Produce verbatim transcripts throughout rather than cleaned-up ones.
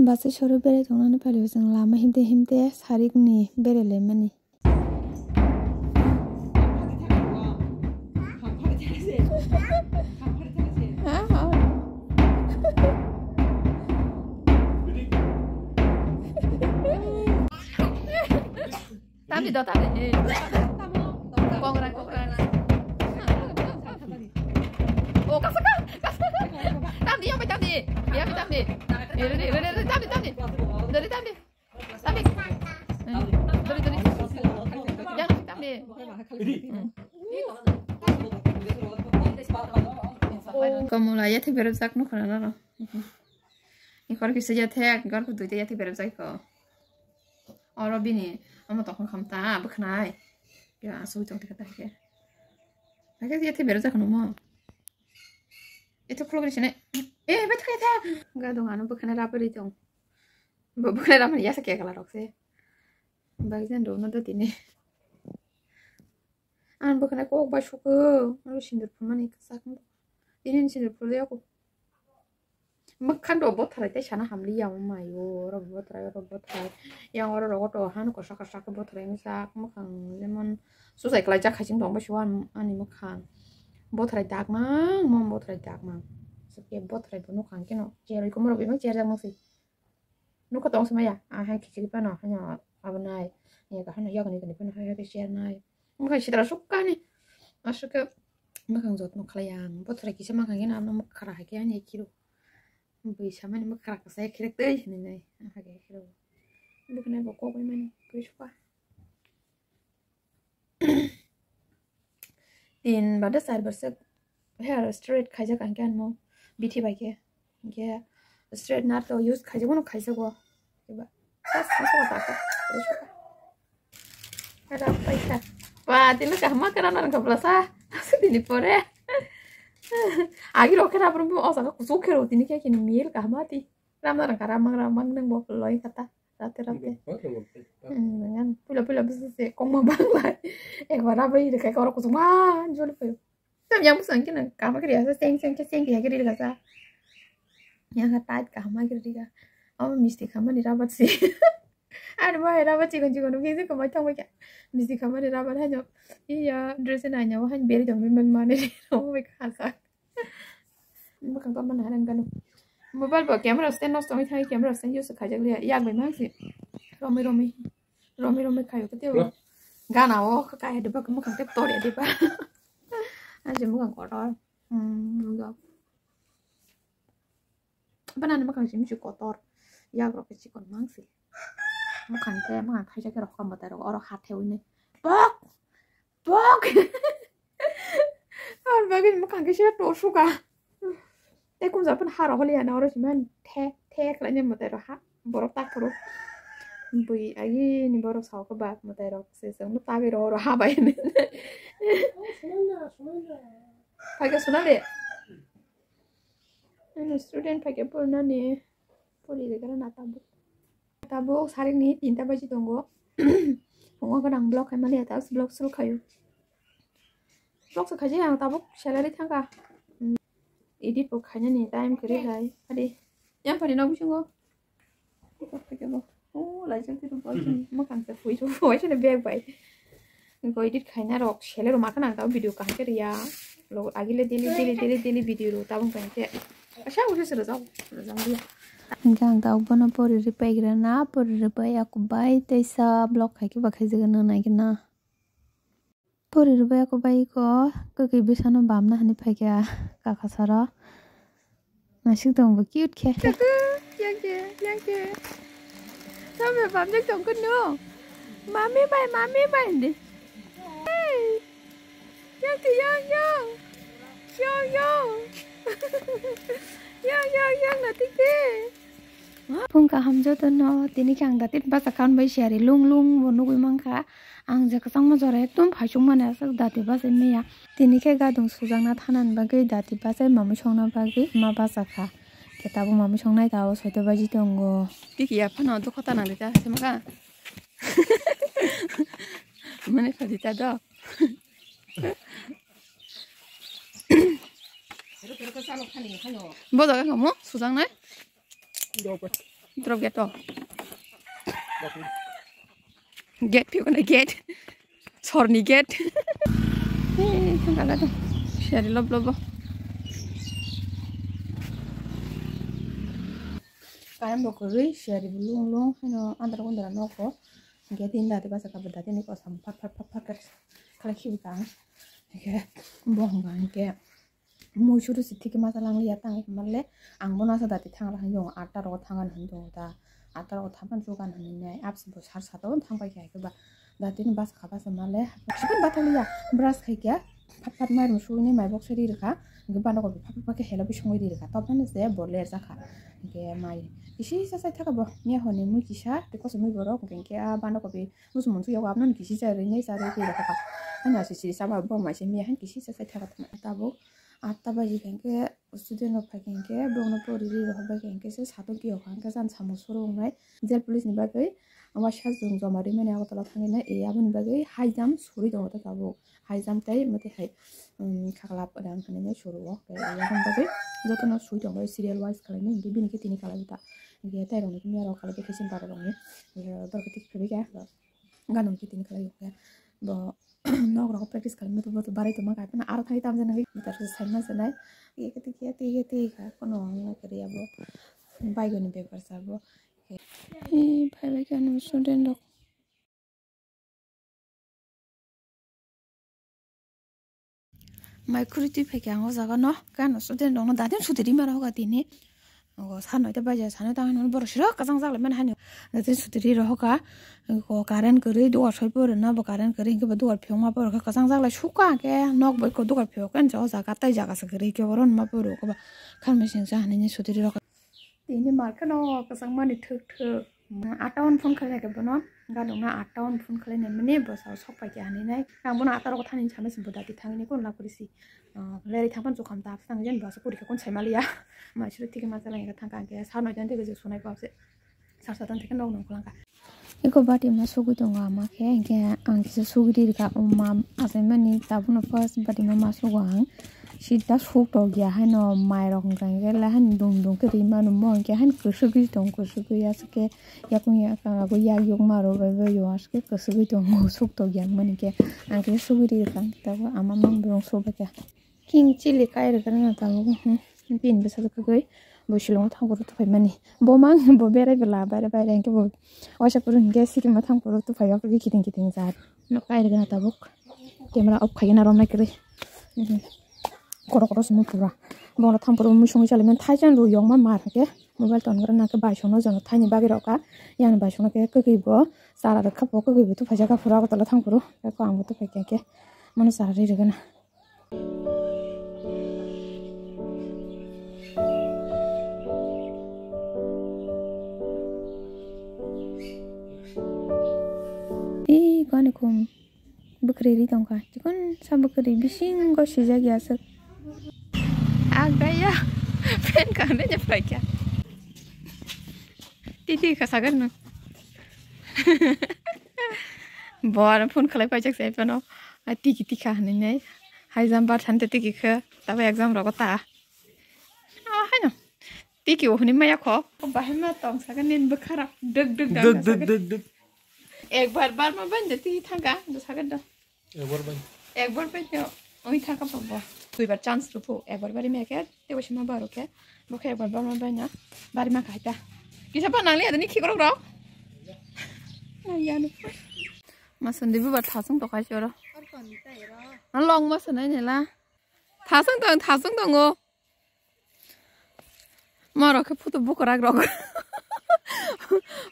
Bachai soro berai tongnani phailio chwng lama himte himte sarikni berai laimani. Tamni do, tamni. Eh. Kongrang, kongrang. Oh, kasa ka, kasa ka. Tamni, yang bai tamni. Yang bai tamni. Eh, re, re, re, re, tamni, tamni. Dari tamni. Tamni. Eh, dari, dari. Yang tamni. Hmm. Komula, ya, thik berajak nukha na, na, na. Ikhor kisa ya thek, ikhor ku duita ya thik berajak ko. Oro bini omo tokon kham ta bwkhnai. Ya asui tong thika ta khe. Lagi ya thik berajak no mo. Itu khuluk ni sene. Eh, betul ya thek. Gadung anu bwkhnai rapari tong. Bo bwkhnai ramani ya sa kekala rok se. Bagi jan do no do tini. Ang bwkhnai kok bai suku. Anu sindur phunani kasak. Tini sindur phulya ko. Mwkhang do bothrai tei sana hamli ya mayo, oro bothrai, oro bothrai. Yang oro rogo to han kosa kosa khe bothrai wngsa, mwkhang lemon susai kwlai jak hai chwng tong bai suan ani mwkhang. Bothrai dak mang, mom bothrai dak mang. Sokhe bothrai bo nukhang keno, cheroi komoro bimang cherjak mang si. Nukha tong si maya, ah, hai khichiri pano, hanya abonai. Ya ka hanya yagni kani pano, hai hai chernai. Mwkhang sitra sukkani. Asukhe mwkhang jotno khlai ang. Bothrai kisa mwkhang khe namno mwkhra hai khe ani khiro. Bui samani mwkhra kasa khirek tei hinwi nai. Aha khe khiro. Bukne bo kok bai mani bui suka. Tin bade sar bar se hair straight khaijak ang khe anmo bithi bai khe. Hingkhe straightener to use khaijak, uno khaijago. Eba, sas, sas, sas, sas, sas. Ada paisa. Wah, tini kahma kera nang kabla sa. Asu dini pore. Agi ro kera pun o saka kusuk kero tini khe kini mil kahma ti. Ram nang kara mang ram mang nang bo loi kata. Rate rate. Hmm, dengan pula pula bisa se kong ma bang lai. Ek bara bai de kai koro kusuk ma jol pe. Tam yang busang kena kama kiri asa seng seng seng kiri kiri kasa. Yang ka tait kama kiri ka. Ama misti kama ni rabat si. Ano ba rabat si kon si kon kisi kama thang ba kya. Misti kama ni rabat hanyo. Iya dress na hanyo han beri dong men mane. Oh my god. Bwkhang tongmani harang gano. Mobile bo camera stand nosto wngwi thangwi camera stand use khaijak liya. Yak bai mang si. Romi romi. Romi romi khayo kete o. Gana o kha kaya diba, bwkhang tei tor ya diba. Aje bwkhang kotor. Hmm, nunggo. Bana ni bwkhang simi si kotor. Yak rok khe chikon mang si. Bwkhang tei bwkhang khaijak khe rok kam bwtai rok oro hathai wini. Pok! Pok! Aboni bagwi mwkhang khe sira tosuka. Tei kumjak phano ha rok holi ya na oro sima the the khlai nai mwtai rok ha borok tak phuru. Bui agi ni borok sao khe ba mwtai rok se chwng no tagwi rw oro ha bai hinwi. Phaikhe suna de. Ano student phaikhe pori nani pori rwgwla na tabuk. Tabuk sarik ni tinta baji tongo. Phungo gwnang vlog khai mani ya, tabuk vlog suru khayo. Vlog se khaji ang tabuk salary thangkha. Hmm. Edit bo khainani time kwrwi hai. Adi. Yang phani nok bisingo. Oh, laijak tiro bo. Mwkhang se phui rw bo, waisa bag bai. Hwnkhe edit khaina rok sele rw ma khna ang tabuk video kaham khe riya. Lo agile daily daily daily daily video rw tabuk tong khe. Asa usa se rwjak rwjak liya. Hwnkhe ang tabuk bono pori rw pai gra na, pori rw pai ya kubai teisa vlog khai khe ba khaijak na nai khe na. Pori rw bai ya kubai ko kwkwi bwsano bamna hwnwi phai khe kaka saro. Naisik tong bo cute khe. Yang khe, yang khe. Sampai bamjak tong khe no. Mami bai, mami bai de. Hey. Yang khe, yang, yang. Yang, yang. Yang, yang, yang, na tik de. Phung kaham joto no, tini khe ang datit basa khan bai siyari lung lung bo nugui mankha. Ang je kwchangma jora ekdom phaichuk mani aswk dati bachai maya. Tini khe gadung sujakna thanani bagwi dati bachai mamui songna bagwi ma bachakha. Khe tabuk mamui songnai ta o soito baji tongo. Tiki ya phano dukho ta nang rita se maka. Mane kha rita do. Bo jaga kamo sujaknai. Drop gate o. Gate phiyokna gate. Sorni gate. Hey, thangkala to. Seri lob lobo. Kayang bo kwrwi, seri bo lung lung. Hino andra kundra noko. Gate inda ati basa kabur dati ni kosam pat pat pat pat kar. Kala khibi kang. Hingke bo hwnka hingke. Mui suru si thiki masa lang liya tang hwnle ang bono asa dati thang la hinjo atta rogo thangan hinjo ta atta rogo thangan chugan hinne apsi bo sar sato thang pai khe ba dati ni basa kha basa male sibin bata liya brush khai kya phat phat mai rum sui ni mai bok seri rikha hingke bana ko phat phat ke helo bi songwi rikha top hane se bo ler jakha hingke mai isi sa sai thaka bo miya honi mui kisa te koso mui borok hingke a bana ko bi Musu musu yago abnoni kisi cha rwi nei cha rwi twi rokha. Ani asi siri sama bo mai se miya han kisi cha sai thaga tama. Tabuk atta baji khe student rok phai khe borokno pori rwi rokha bai khe se satok kiyok kha hwnkhe jani samung suru wngnai. Jail police ni bagwi waisa chwng joma rwi mani Agartala thangwi nai. E aboni bagwi high jump suri tongo ta tabuk. High jump tei mate hai, um, khaklap rang hinwi suru o. Tei aboni bagwi jotono sui tongo serial wise khlainai hwnkhe bini khe tini khlai ta. Hwnkhe tei rokni miya rok khlai khe khe sin para rokni. Hwnkhe dorkhe tik phirwi khe. Ganong kiting khlai khe bo nok rok practice khlai mutu mutu barai tongma kha phano aro thai tam jani mutar se sai ma sanai ye kete kiya te ye te kha kono ong na kari abo baigoni bepar sa bo e phai bai khe ano student rok. Mai khuri twi phaikha ang o jaga no, kano student rok no datim sutiri ma rohoka tini. Ogo sa noita baja, sa noita ang nung borok siro kachang jak lai mani hani. Datim sutiri rohoka, ogo current kwrwi dugar soi pore na, bo current kwrwi hwnkhe bo dugar phiyok ma borok khe kachang jak lai suka hwnkhe nok bai ko dugar phiyok khe o jaga tai jaga se kwrwi khe oro numa borok ba khan machine sa hani sutiri rohoka. Tini market no kwchangmani thwk thwk. Atta on phone khlai khe bono, gadokno atta on phone khlai nai mani bwsao sok pai khe hinwi nai. Ang bono atta rogo thani hinwi sanai se bo dati thangwi nai kono lab kwrwi si. Leri thang phano chukam ta thang jen bwsa kwrwi khe kono sai maliya. Mai suru thik ma chalai khe thang kha hwnkhe sa noi jan thik je sunai khe sar satan thik nok nong khwlang kha. Eko bati ma sugui tongo ama khe, hingke ang kisa sugui ri rika, o ma achaimani tabukno first bati ma ma sugo ang, sida suk tok ya haino mairok hingka hingke le haino dum dum khe ri mano, mo hingke haino kwsugui tong, kwsugui aswk khe yakung yakung yak yok ma rw bai bai yo aswk khe kwsugui tongo, suk tok ya mani khe ang kisa sugui ri rika, tabuk ama mang borok suk bai kha. King chili kai rwgwk no tabuk, hmm, bini bwsajwk kwgwi bo shilongo thang phuru tongphai mani. Bo mang bo berai bwla baire baire hwnkhe bo waisa phuru hwnkhe sikima thang phuru tongphai o kiting kiting jat. No kai rwgwk no tabuk. Camera off khai na romnai kwrwi. Hmm. Koro koro sumui pura. Bono thang phuru mui songwi chali mani thaichang rw yong ma mar hwnkhe mobile ton gra nang khe bai songno jono thaini bagwi rw kha. Yang bai songno khe kwgwi bo chara rwkha bo kwgwi bo tongphai jaka phuru Agartala thang phuru. Eko ang bo tongphai khe mano chara ri rwgwk no. Ee, kani kum bwkrwi ri tongkha. Chikon sa bwkrwi bisingo swijak ya aswk. Agaya, pen kangde je phaikha. Titi kha sagar no. Bo aro phone khlai paijak se phano. A tiki tikha hinwi nai. Hai jam bar thante tiki kha. Tabo exam rogo ta. A haino. Tiki o hwnwi maya kho. Bahai ma tong saga nin bwkhara. Duk duk duk duk duk duk. Ekbar bar ma banja tiki thangka. Do saga do. Ekbar bai. Ekbar bai no oi thaka pa bo. Duibar chance ruphu. Ekbar bari me khe tebo sima baro khe. Bo khe ekbar bar ma bai na. Bari ma khai ta. Kisa pa nang le adani khikrok rok. Nang ya no. Ma sundi bu ba thasung to khai choro. Long ma sunai ne la. Thasung tong, thasung tongo. Morok khe photo bukrak rok.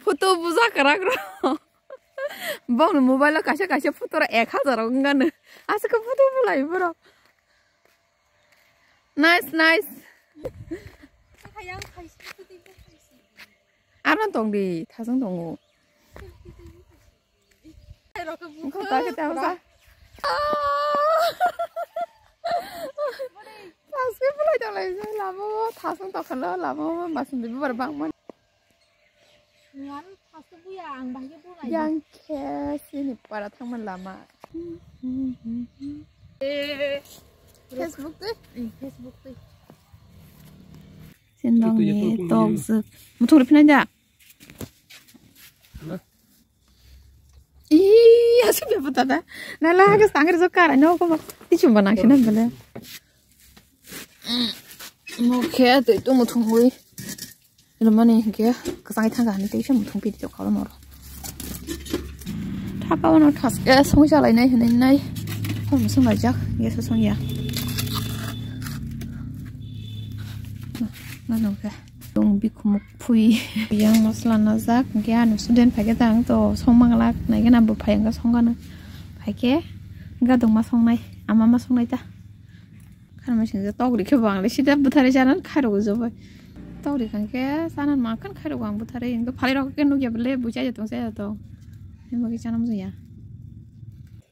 Photo buja kwrak rok. Bongni mobile o kaisa kaisa photo rok ek hajar rok wngkha no. Aswk khe photo bulai borok. Nice, nice. Aro tong di, thasung tongo. Kota kita apa? Pas ke pulai tong lai lama thasung tong khalo lama masung di bar bang man. Ngan pas ke buya ang bahaya pulai. Yang khe sini para thangman lama. Facebook tei? Facebook tei. Sindong ni tok zik. Muthung ri phinai da. Asuk ya puta da. Nala hagas tangri jo kara no ko. Tichum banang sina bele. Mo khe tei tu muthungwi. Romani hinkhe kwchangwi thangkha hinwi teisa muthung pidi tongkha omo oro. Thaka ono thaske songwi chalainai hinwi nai. Omo songlaijak, gas o songya. Nano khe. Tong bikhumuk phui. Yang masala najak, hinkhe ano student phaikhe tang to songmanglak, naikhe na bo phai wngkha songkha no. Phaikhe, gadong ma songnai, ama ma songnai ta. Khanma singsa tok rikhe bo ang le sida bwthari chana khairok jobai. Tok rikha khe chana ma khan khairok ang bwthari. Ingo phalirok khe nukya bele buchai jatong chai jatong. Himba khe chana mujaya.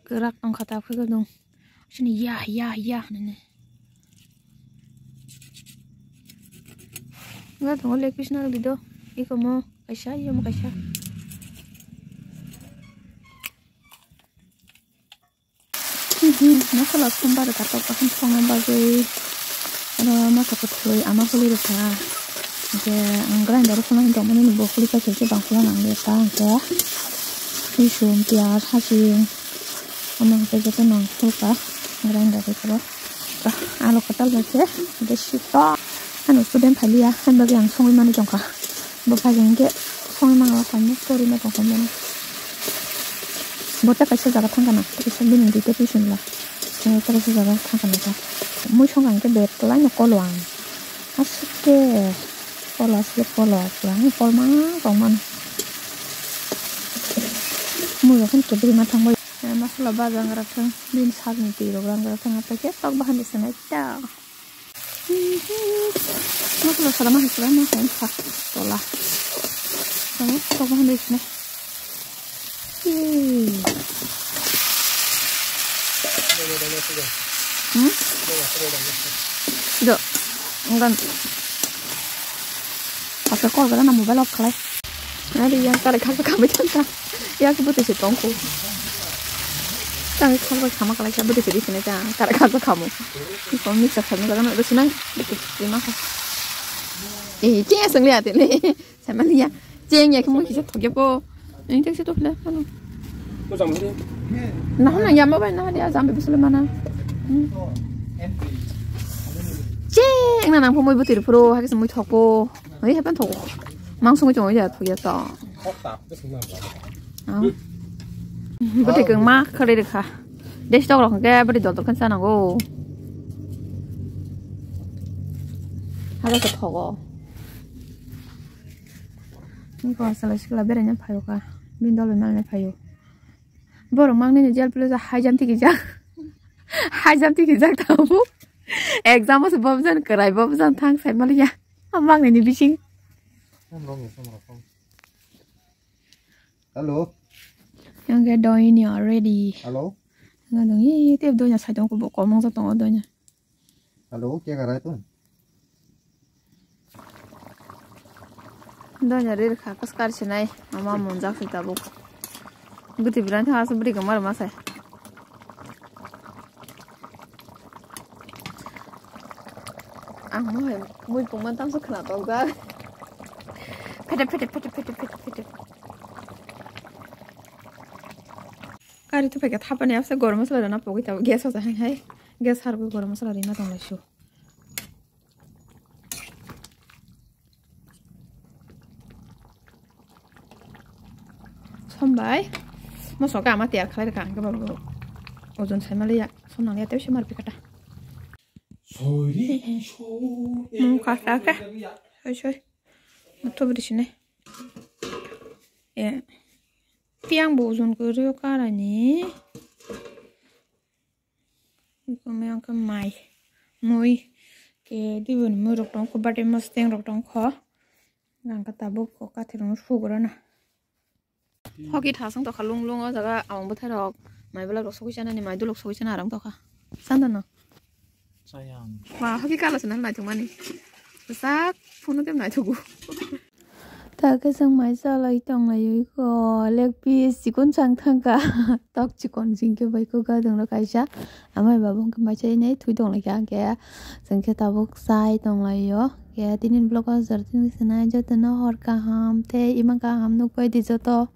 Kwrak tongkha ta phai dong. Sini ya ya ya hinwi. Nga tongo leg piece na di do. Iko mo kaisa, iyo mo kaisa. Masala sombar katok kaham songna bagwi aro masa kwthwi ama holi rwkha. Hinkhe ang grinder o phano hinwi tongmani bo holi paikhe bangphano nang liya ta hinkhe. Risum, piyaj, hasing, omo hinkhe jotono hulka grinder o phano. Alu kwtal bai khe hinkhe sito. Ano student phailiya, haini bagwi ang songwi manwi tongkha. Bo phai khe hinkhe songwi mangala phaino, sorry no tongkha mani. Bo tei kaisa jaga thangkha na, tei kaisa bini dui ta tuition la. Tei kaisa jaga thangkha na ta. Mui songkha hinkhe bag kwlaino kolo ang. Aswk khe kolo, aswk kolo, kwlangni kolma tongmani. Mui rok hinkhe bwrwi ma thangbai. Masala baja wngkha thang, bini sakni twi rok wngkha thang, aphai khe tok bahan de sanai ta. Masala sara ma sara ma hai sa tola. Tamo tok bahan de sanai. Hmm? Do, ngan. Apa call gara na mobile off khalai. Ari yang kare khaksa khamai thangkha. Yak bwtwi se tongkho. Tang khaksa khama khalai kha bwtwi se disine ta kare khaksa khamo. Ko mixer khamna jaga na sinang bwtwi se ma kha. Eh, cheng sangli ate le. Samaliya. Cheng ya khe mui kisa thokya po. Ini tak situ khala. Halo. Nah, nah, ya mau bai nah dia sampai besok mana. Hmm. Cheng na nang po mui bwtwi phuru hakis mui thokpo. Oi, hepan thok. Mang sungwi chong ya thok ya to. Ang. Bwtwi keng ma khare rekha. Des tok rok ke bwtwi dol dol kan sana go. Hare ke thogo. Ni ko sala sikla bere nya phayo ka. Bin dol mal ne phayo. Borok mang ni jail police hai jam tiki jak. Hai jam tiki jak tabu. Exam o se bob jan krai bob jan thang sai maliya. Mang ni bising. Hello. Yang ke doi ni already. Hello. Nga dong i te doi na sai dong ko bo ko mang sa tong doi na. Hello, ke garai tu? Doi na rir kha kas kar sinai ama mon jak si tabuk. Guti biran tha asu bri gamar ma sai. Ang mo hai mui pungman tamsa khna tok jak. Phete phete phete phete phete phete. Kari tu pheke thapani apsa gorom masala rana pogwi tabo gas hosa hai hai. Gas harbo gorom masala rina tong lai su. Sombai. Moso ka ama tiyar khalai rwkha ang khe babu. Ojon sai maliya. Som nang liya tei se mar pikata. Mung kha kha kha. Soi soi. Moto bri sine. E. Tiang bo ojon kwrwi o karani. Iko mui ang khe mai. Mui. Ke diboni mui rok tong kho, bati mosteng rok tong kho. Ang khe tabuk kok kathi rok no sugrana. Hoki thasung tokha lung lung o jaga abang bwthai rok. Mai bwlai rok sogwi chanani, mai dulok sogwi chana arang tokha. Sandano. Sayang. Wa hoki kala sina naithok mani. Sak phunu khe naithogo. Ta khe chwng mai chalai tong lai oi ko, leg piece chikon chang thang kha. Tok chikon jing khe bai ko gadang rok kaisa. Amai baba hwnkhe mai chai nai thui tong lai kha khe. Chwng khe tabuk chai tong lai o. Khe tini vlog o jora tini sinai joto no hor kaham tei ima kaham nuk bai di joto.